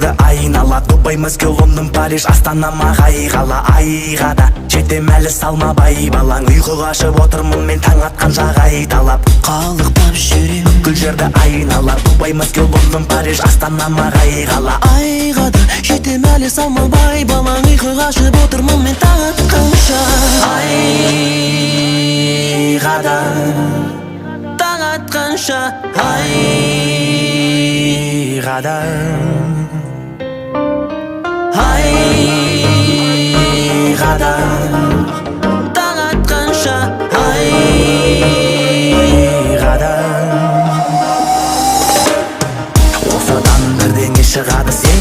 жерді айнала. Дубай, Мәскеу, Лондон, Париж, Астана мағай қала. Айға да жетем әлі, салма бай балаң. Ұйқы қашып отырмын мен таң атқанша қайталап. Қалықтап жүрем Бүкіл жерді айнала. Дубай, Мәскеу, Лондон, Париж, Астана мағай қала. Айға да жетем әлі, салма бай балаң. Ұйқы қашып отырмын мен таң атқанша. Айға да Таң атқанша. Айға да.